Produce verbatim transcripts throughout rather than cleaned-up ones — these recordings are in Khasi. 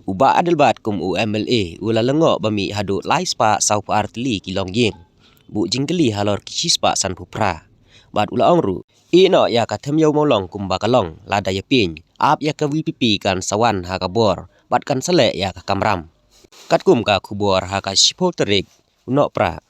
U Bah Adelbert kum u M L A u la lyngngoh ba mih haduh lai spah saw phew ar tylli ki longïing, buh jingkylli halor ki shi spah san phew phra. Bad u la ong ruh, ïehnoh ïa ka Them Ïew Mawlong kumba ka long lada ïa pyn, ap ïa ka V P P kan sa wan ha ka bor bad kan sa leh ïa ka kamram. Katkum ka khubor ha ka shi phew tarik u Nohprah,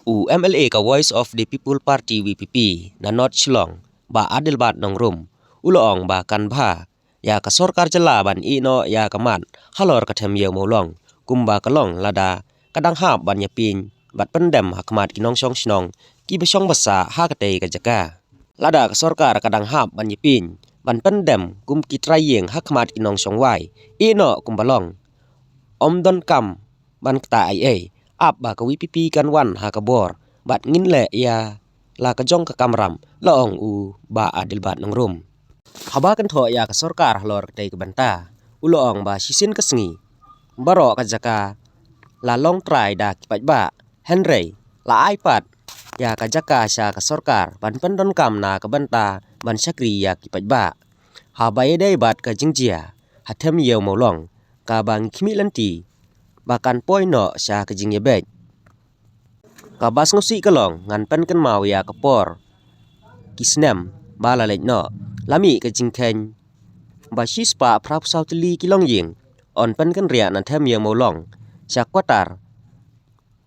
u M L A ka Voice of the People Party, V P P, na North Shillong, Bah Adelbert Nongrum, u la ong ba kan bha ïa ka sorkar jylla ban ïehnoh ïa ka mat halor ka Them Ïew Mawlong kumba ka long lada ka dang hap ban ïa pyn bad pyndem ha khmat ki nongshong shnong kiba shong ba sah ha katei ka jaka. Lada ka sorkar ka dang hap ban ïa pyn ban pyndem kum ki trai ïing ha khmat ki nongshong wai, ïehnoh kumba long, ym donkam ban ktah ei ei, ap ba ka V P P kan wan ha ka bor bad ngin leh ïa la ka jong ka kamram, la ong u Bah Adelbert Nongrum. Haba kynthoh ïa ka sorkar halor katei ka bynta, u la ong ba shisien ka sngi baroh ka jaka la long trai da ki paidbah, hynrei la ai pat ïa ka jaka sha ka sorkar ban pyndonkam na ka bynta ban shakri ïa ki paidbah. Haba ïadei bad ka jingjia ha Them Ïew Mawlong, kaba ngi khmih lynti ba kan poi noh sha ka jingïabeit, kaba sngewsih ka long ngan pynkynmaw ïa ka por ki snem ba la leit noh, la mih ka jingkheiñ ba shi spah phra phew saw tylli ki longïing yn pynkynriah na Them Ïew Mawlong sha quarter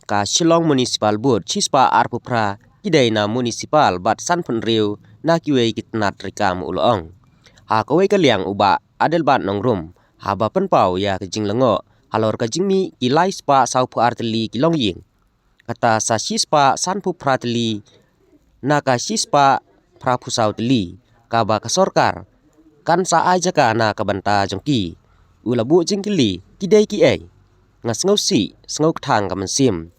ka Shillong Municipal Board, shi spah ar phew phra ki dei na municipal bad san phew hynriew na kiwei ki tnat treikam, u la ong. Ha kawei ka liang u Bah Adelbert Nongrum, haba pynpaw ïa ka jinglyngngoh halor ka jingmih ki lai spah saw phew ar tylli ki longïing, kata sa shi spah san phew phra tylli na ka shi spah phra phew saw tylli kaba ka sorkar kan sa ai jaka na ka bynta jong ki, u la buh jingkylli, ki dei kiei? Nga sngewsih sngewkthang ka mynsiem.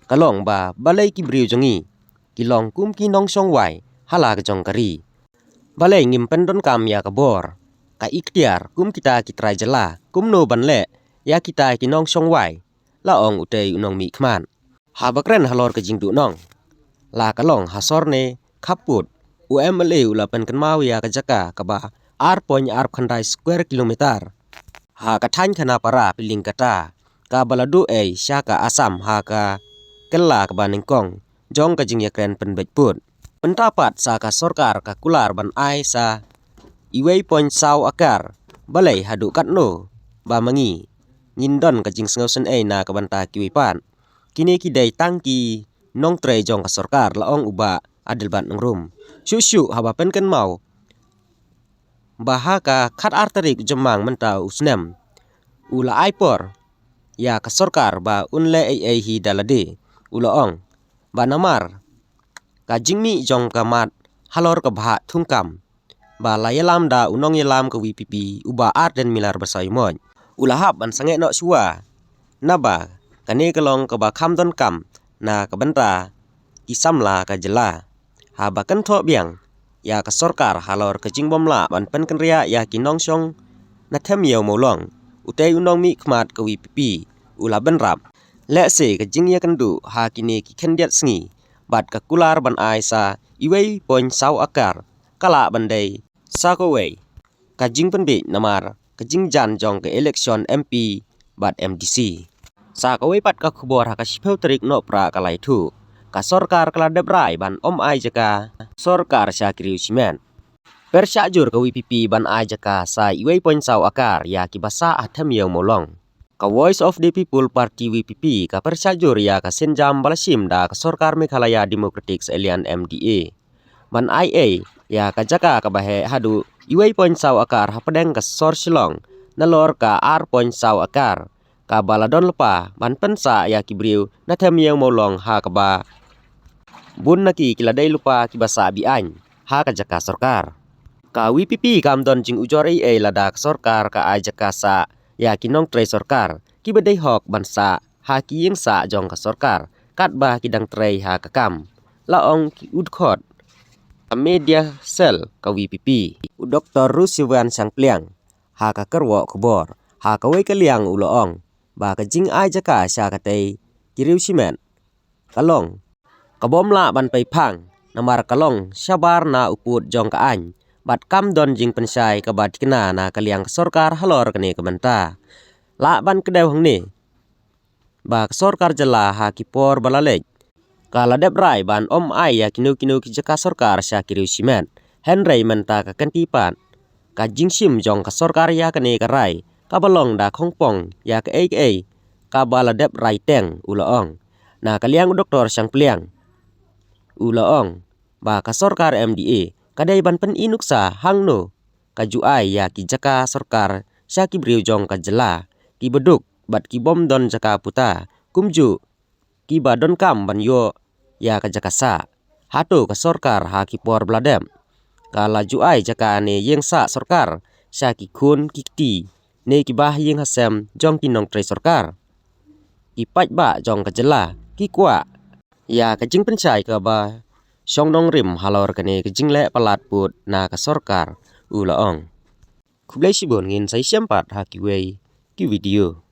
Ka long ba balei ki briew jong ngi ki long kum ki nongshong wai ha la ka jong ka ri? Balei ngim pyndonkam ïa ka bor, ka iktiar kum kita ki trai jylla, kumno ban leh ïa kita ki nongshong wai, la ong utei u nongmihkhmat. Haba kren halor ka jingduhnong, la ka long ha Sorne Khappud, u M L A u la pynkynmaw ïa ka jaka kaba ar point ar khyndai square kilometer ha ka thaiñ Khanapara, Pyllinkata, kaba la duh ei sha ka Assam ha ka kylla kaba nyngkong jong ka jingïakren pynbeit pud. Mynta pat sa ka sorkar ka kular ban ai sa iwei point saw akar, balei haduh katno ba ma ngi ngin don ka jingsngewsynei na ka bynta kiwei pat? Kine ki dei tang ki nongtrei jong ka sorkar, la ong u Bah Adelbert Nongrum. Shuh shuh haba pynkynmaw ba ha ka khatar tarik u Jymmang mynta u snem, u la ai por ïa ka sorkar ba un leh ei ei hi da lade, u la ong ba namar ka jingmih jong ka mat halor ka bhah thungkam, ba la ïalam da u nongïalam ka V P P, u Bah Ardent Miller Basaiawmoit, u la hap ban sangeh noh shuwa, naba kane ka long kaba kham donkam na ka bynta ki samla ka jylla. Haba kynthoh biang ïa ka sorkar halor ka jingbym lah ban pynkynriah ïa ki nongshong na Them Ïew Mawlong, utei u nongmihkhmat ka V P P u la bynrap, lehse ka jingïakynduh ha kine ki khyndiat sngi bad ka kular ban ai sa iwei point saw akar ka lah ban dei sa kawei ka jingpynbeit namar ka jingjan jong ka election M P bad M D C. Sa kawei pat ka khubor ha ka shiphew tarik Nohprah ka la ïathuh, ka sorkar ka la dep rai ban ym ai jaka sorkar sha ki riew shimet. Pyrshah jur ka V P P ban ai jaka sa iwei point saw akar ïa kiba sah ha Them Ïew Mawlong. Ka Voice of the People Party, V P P, ka pyrshah jur ïa ka sienjam ba la shim da ka sorkar Meghalaya Democratic Alliance, M D A, ban ai ei ïa ka jaka kaba heh haduh iwei point saw akar hapdeng ka sor Shillong, nalor ka ar point saw akar kaba la don lypa ban pynsah ïa ki briew na Them Ïew Mawlong, ha kaba bun na ki ki la dei lypa kiba sah be-aiñ ha ka jaka sorkar. Ka V P P kam don jingujor ei ei lada ka sorkar ka ai jaka sah ïa ki nongtrei sorkar kiba dei hok ban sah ha ki ïing sah jong ka sorkar katba ki dang trei ha ka kam, la ong ki u dkhot ka media cell ka V P P, u Doktor Rusiwan Shangpliang, ha ka kyrwoh khubor. Ha kawei ka liang u la ong ba ka jingai jaka sha katei ki riew shimet ka long kabym lah ban pei phang, namar ka long shabar na u pud jong ka aiñ bad kam don jingpynshai kaba thikna na ka liang ka sorkar halor kane ka bynta. Lah ban kdew hangne ba ka sorkar jylla ha ki por ba la leit ka la dep rai ban ym ai ïa kino kino ki jaka sorkar sha ki riew shimet. Hynrei mynta ka kynti pat ka jingshim jong ka sorkar ïa kane ka rai kaba long da khongpong ïa kaei kaei kaba la dep rai teng, u la ong. Na ka liang u Doktor Shangpliang, u la ong ba ka sorkar M D A ka dei ban pyni nuksa hangno ka ju ai ïa ki jaka sorkar sha ki briew jong ka jylla kiba duk bad ki bym don jaka puta, kumjuh kiba donkam ban ïoh ïa ka jaka sah. Hato ka sorkar ha ki por ba la dep ka la ju ai jaka ne ïing sah sorkar sha ki khun ki kti ne kiba ha ïing ha sem jong ki nongtrei sorkar? Ki paidbah jong ka jylla ki kwah ïa ka jingpynshai kaba shong nongrim halor kane ka jingleh palat pud na ka sorkar, u la ong. Khublei shibun, ngin sa ïashem pat ha kiwei ki video.